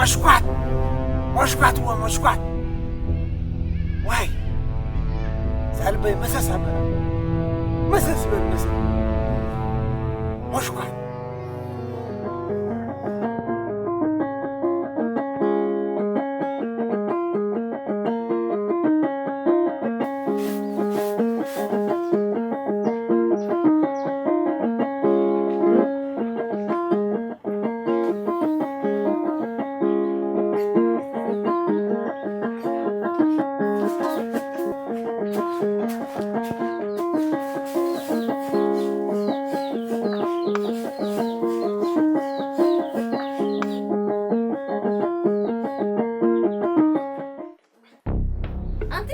መሽኳት! መሽኳት እዎ መሽኳት! ዋይ! እዛ ልበይ መሰስ ኣበላ። መሰስ በል መሰስ። መሽኳት! ኣንቲ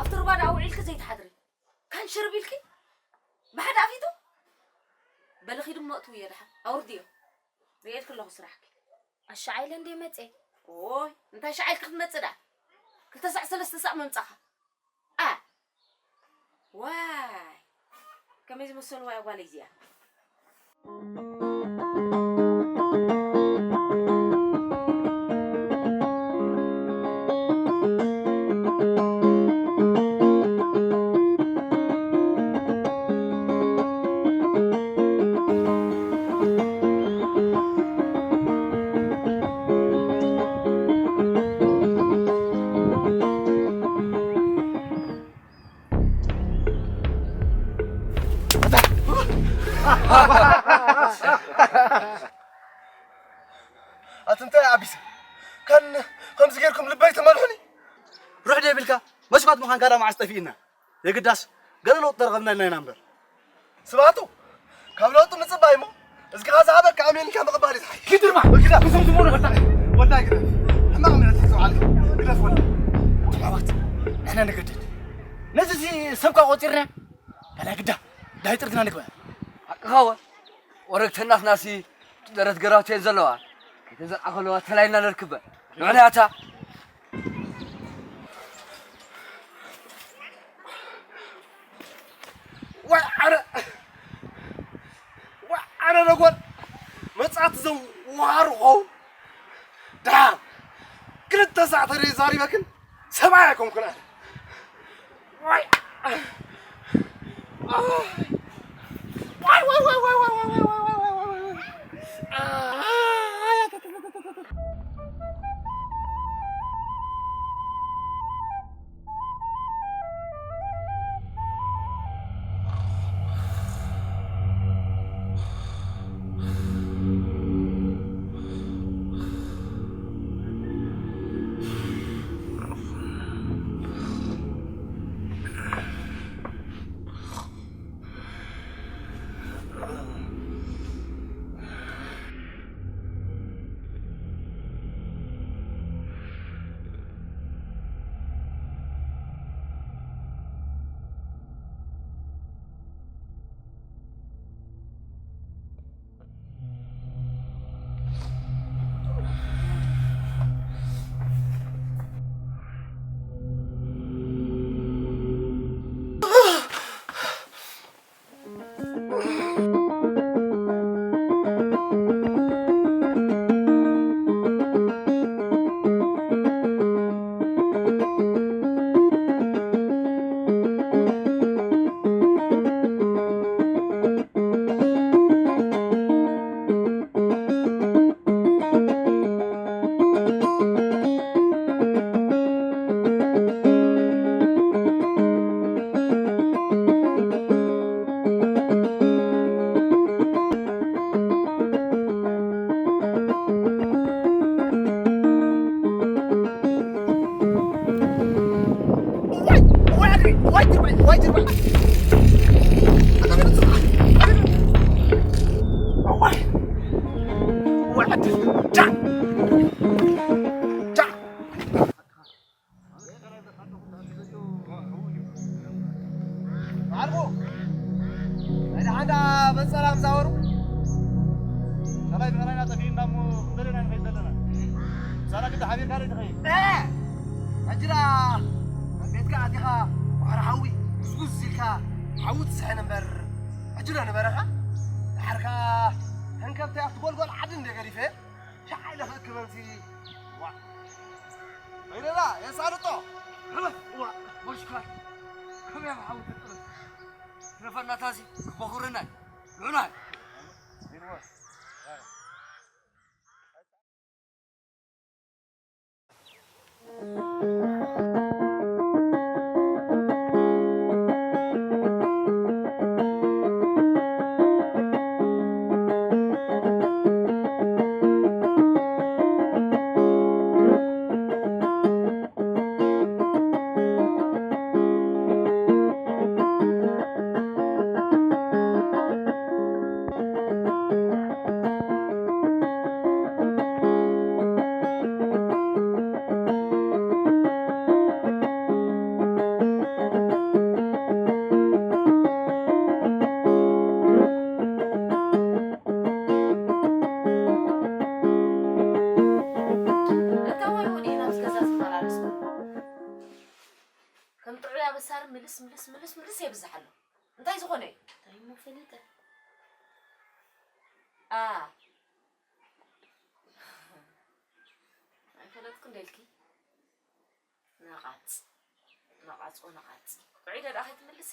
ኣብቲ ሩባ ደኣ ውዒልኪ ዘይትሓድሪ ካን ሽርብ ኢልኪ ብሓደ ኣፊቱ በልኺ ድማ እትውዮ ደሓን ኣውርድዮ ርእየልኪ ኣለኹ ስራሕኪ። ኣሻዓይለ እንደ መጸ። ኦይ እንታይ ሻዓይልኪ ክትመጽእ ደኣ ክልተ ሳዕ ሰለስተ ሳዕ መምጻኻ። ኣ ዋይ ከመይ ዝመሰልዋ እያ ጓለይ እዚኣ። ኣቲ እንታይ ኣቢሰ ከን ከምዚ ጌርኩም ልበይ ተመልሑኒ። ሩሕ ደይ ብልካ መስኳት ምዃንካ ዳ መዓስ ጠፊእና። የግዳስ ገለ ለውጢ ተረኸብና ኢልና ኢና እምበር። ስባቱ ካብ ለውጢ ምጽባይ እሞ እዝግኻ ዝሃበካ ኣሜንካ ምቕባል እዩ ዝሓይሽ። ኪድርማ ወግዳ ክሱም ዝሞነ ፈታ ወዳ ግዳ ሕማቕ ምዕቲ ዝውዓል ግደፍ ወላ። ተማባት ንሕና ንገድድ ነዚ እዚ ሰብካ ቆጺርና ኣላ ግዳ ዳይ ጥርግና ንግበር። ሓቅኻ ወ ወረግተናትናሲ ደረት ገራውተን ዘለዋ ከይተዘርዓ ከለዋ ተላይና ነርክበ ንዕናያታ። ዋይ ዓረ ዋይ ዓረ ነጎል መጻት ዘዋር ኾው ደሓ ክልተ ሳዕ ተደይ ዛሪበክን ሰብኣይ ኣይኮንኩን ኣነ። ዋይ ዋይ ዋይ ዋይ ዋይ ዋይ ዋይ ዋይ ዋይ ዋይ ዋይ ዋይ ዋይ ዓርቡ ናይ ደሓን ደኣ በጸላም ዛወሩ ካልኣይ ብዕራይና ጠፊእና እሞ ክንደለና ንኸይድ ዘለና ምሳና ግዳ ሓቢርካ ዶ ትኸይድ ሕጂ ደኣ ኣብ ቤትካ ኣቲኻ ዋሕሪ ሓዊ ጉዝጉዝ ኢልካ ሓዊ ትስሕን እምበር ሕጂ ዶ ንበረኻ ደሓር ከኣ ተንከብቲ ኣብቲ ጎልጎል ዓዲ እንደ ገዲፈ ሸዓይ ለኽእክበዚ ዋ ኢለላ የሳልጦ። ዋ ወሽካ ከመይ ሓው ትጥርስ ትረፈናታዚ ክበኹርናይ ሉናይ እታ ወይ ወዲእና ምስ ገዛ ዝመላለስ ዘሎ። ከም ጥዑይ ኣበሳሪ ምልስ፣ ምልስ፣ ምልስ፣ ምልስ የብዝሕ ኣሎ። እንታይ ዝኾነ እዩ? እንታይ እሞ ፈሊጠ? ኣ። ኣይፈለጥኩ እንደ ኢልኪ? ነቓጽ፣ ነቓጾ፣ ነቓጽ። ውዒለ ደኣ ከይትምልሲ?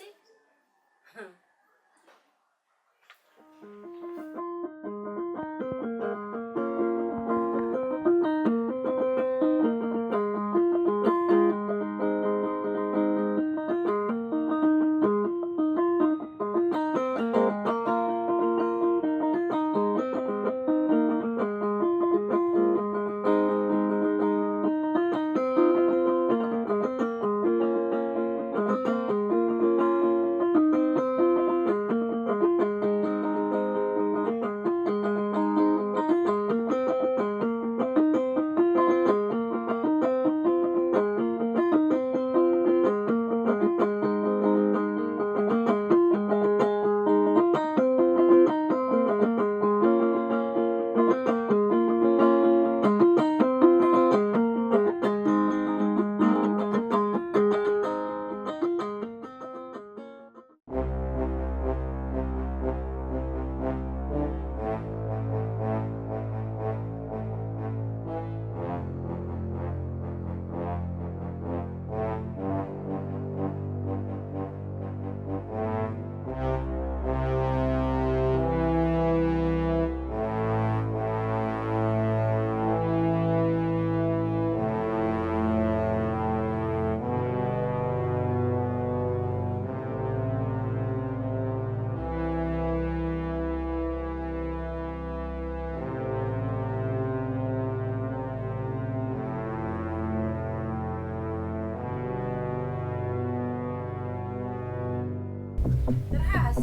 ትርሓስ።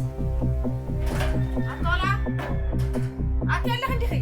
ኣንቶላ፣ ኣንቲ ኣለኺ እንዲኺ?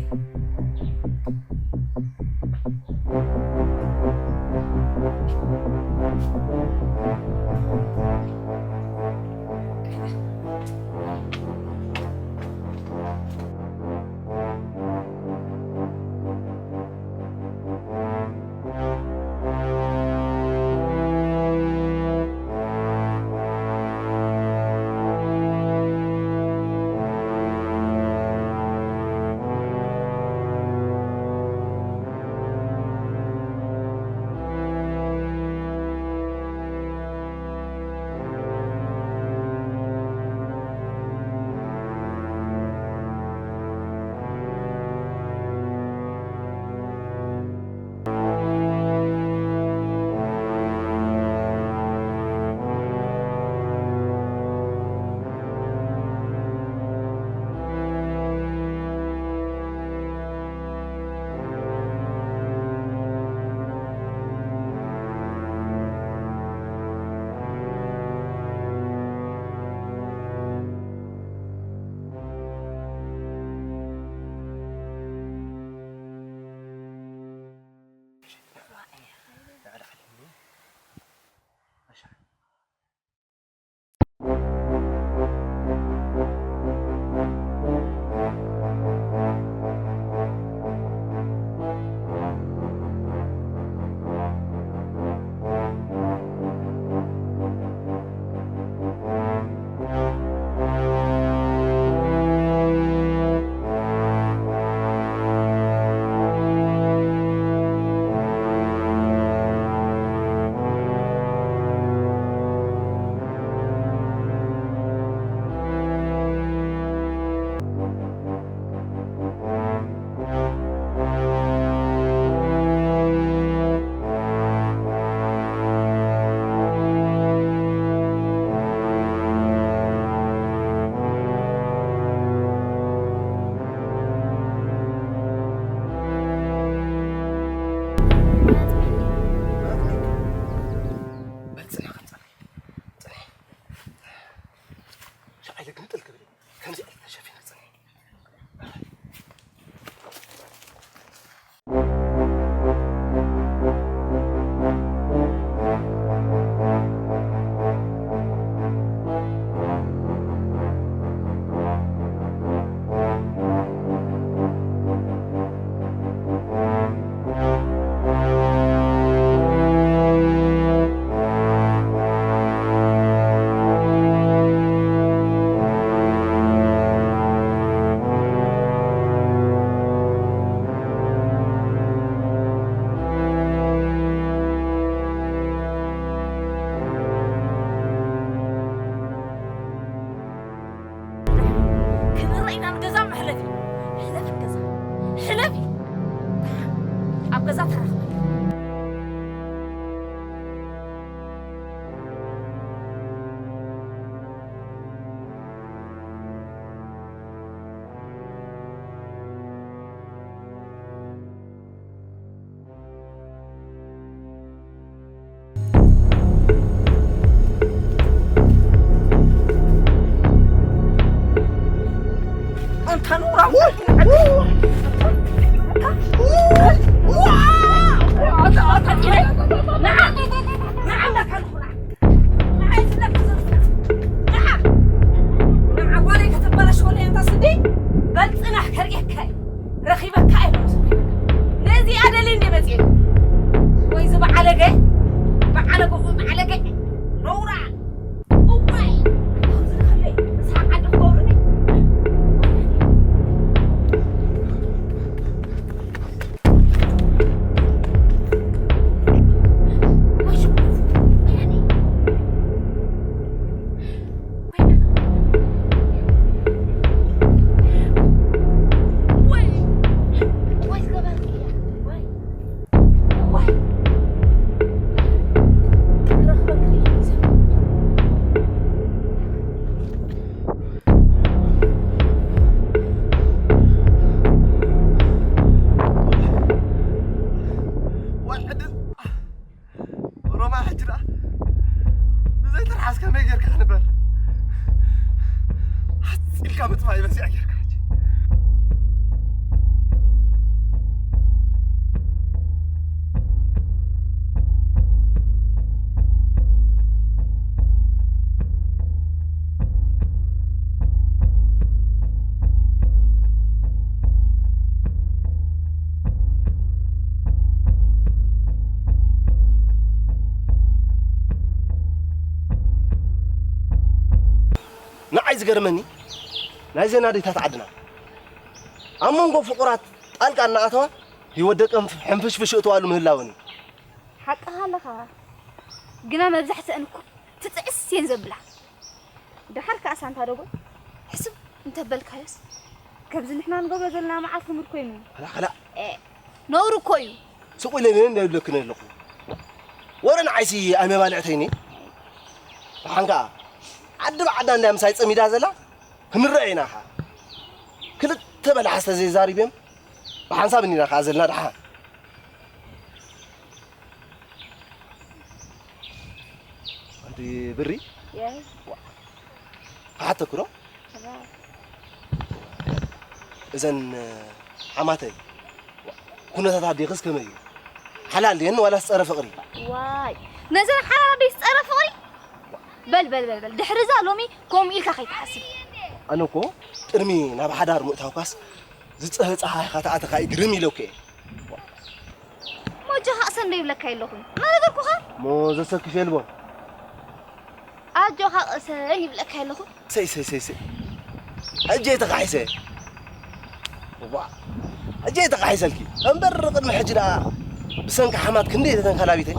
ኣስ ከመይ ጌርካ ክንበር? ሓፂልካ ምጥፋእ ይበዚዕ ጌርካ ሕጂ። ንዓይ ዝገርመኒ ናይ ዘን ኣዴታት ዓድና ኣብ መንጎ ፍቑራት ጣልቃ እናኣተዋ ህይወት ደቀን ሕንፍሽፍሽ እእትዋሉ ምህላወን እዩ። ሓቅኻ ኣለኻ፣ ግና መብዛሕትአን እኮ ትጥዕስ እየን ዘብላ። ደሓር ከኣ ሳንታ ደጎ ሕስብ እንተበልካዮስ ከምዚ ንሕና ንገብሮ ዘለና መዓት ልሙድ ኮይኑ። ከላ ከላ። ኤ፣ ነውሪ እኮ እዩ። ስቕ ኢለ እኔ እንደ ይብለክን ኣለኹ። ወረ ንዓይሲ ኣይመባልዕተይኒ። ደሓን ከኣ ዓዲ ብዓዳ እንድያ ምሳይ ጸሚዳ ዘላ ክንረአ ኢና ኸኣ። ክልተ በላሕስ ተዘይዛሪብዮም ብሓንሳብ እኒና ኸኣ ዘለና ደሓን። ኣንቲ ብሪ የይ። ክሓተኩ ዶ? እዘን ሓማተይ ኩነታት ኣዴኽስ ከመይ እዩ? ሓላል ድየን ዋላስ ጸረ ፍቕሪ? ዋይ፣ ነዘን ሓላል ኣደይስ ጸረ ፍቕሪ? በል በል በል በል፣ ድሕሪ እዛ ሎሚ ከምኡ ኢልካ ከይትሓስብ። ኣነ እኮ ቅድሚ ናብ ሓዳር ምእታውካስ ዝጸሀ ጸሓይኻ ተኣተኻ እዩ ግርም ኢለኩ እየ። ሞጆኻ እሰን ዶ ይብለካ የለኹን? እናነገርኩኻ። ሞ ዘሰክፍ የልቦን። ኣጆኻ ቅሰን ይብለካ ኣለኹ። ሰይ ሰይ ሰይ ሰይ። ሕጂ እየ ተኻሒሰ። ዋ። ሕጂ እየ ተኻሒሰልኪ። እምበር ቅድሚ ሕጂ ደኣ ብሰንኪ ሓማት ክንደይ ተተንከላቢተ።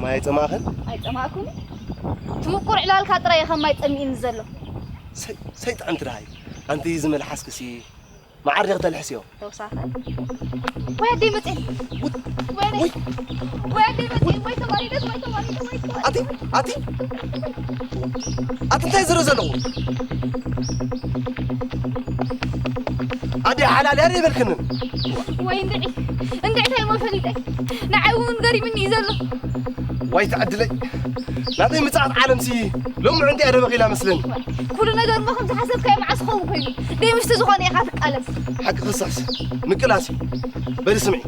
ማይ ጸማእኽን? ኣይጸማእኩን። ትምቁር ዕላልካ ጥራይ እየ ከም ማይ ጸሚእኒ ዘሎ። ሰይ ሰይ ጥዕምቲ ደሃይ። ኣንቲ ዝመልሓስክሲ መዓር ዲኺ ተልሕስዮ? ተውሳኸ። ወይ ኣደይ መፅኤ። ወይ ኣደይ። ወይ። ወይ ኣደይ መፅኤ። ወይ ተዋሪደት፣ ወይ ተዋሪደ፣ ወይ ተዋሪደ። ኣቲ፣ ኣቲ። ኣቲ እንታይ ዝረ ዘለዎ? ኣደይ ሓላል ያደ ይበልክንን። ወይ እንድዒ። እንድዒ እንታይ እሞ ፈሊጠ። ንዓይ እውን ገሪምኒ እዩ ዘሎ። ዋይ ተዕድለይ። ናተይ ምጽኣት ዓለምሲ ሎሚ ዕንጢያ ደበኺላ መስለኒ። ኩሉ ነገር እሞ ከም ዝሓሰብካዮ መዓስ ክኸውን ኮይኑ? ደይ ምስቲ ዝኾነ ኢኻ ትቃለስ። ሓቂ ክሳስ ምቅላስ እዩ። በሊ ስምዒ።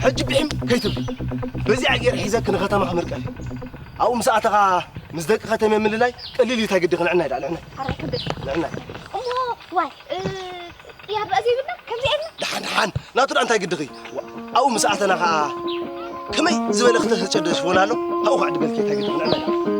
ሕጂ ብሒም ከይትብሊ። በዚኣ ገይረ ሒዘኪ ንኸተማ ክምርቀል እዩ። ኣብኡ ምስ ኣተኻ ምስ ደቂ ከተማ ምልላይ ቀሊል እዩ። እንታይ ግድኺ ንዕናይ ደኣ ንዕናይ። ኣረ ክብደት። ንዕናይ። እሞ ዋይ፣ እ፣ ቅያር ደኣ ዘይብልና ከምዚ ኢልና? ደሓን ደሓን። ናቱ ደኣ እንታይ ግድኺ? ኣብኡ ምስ ኣተና ኸኣ ከመይ ዝበለ ክልተ ተጨደ ሽፎን ኣሎ። ካብኡ ክዕድገልኪ እንታይ ግድኺ ንዕናይ ደኣ።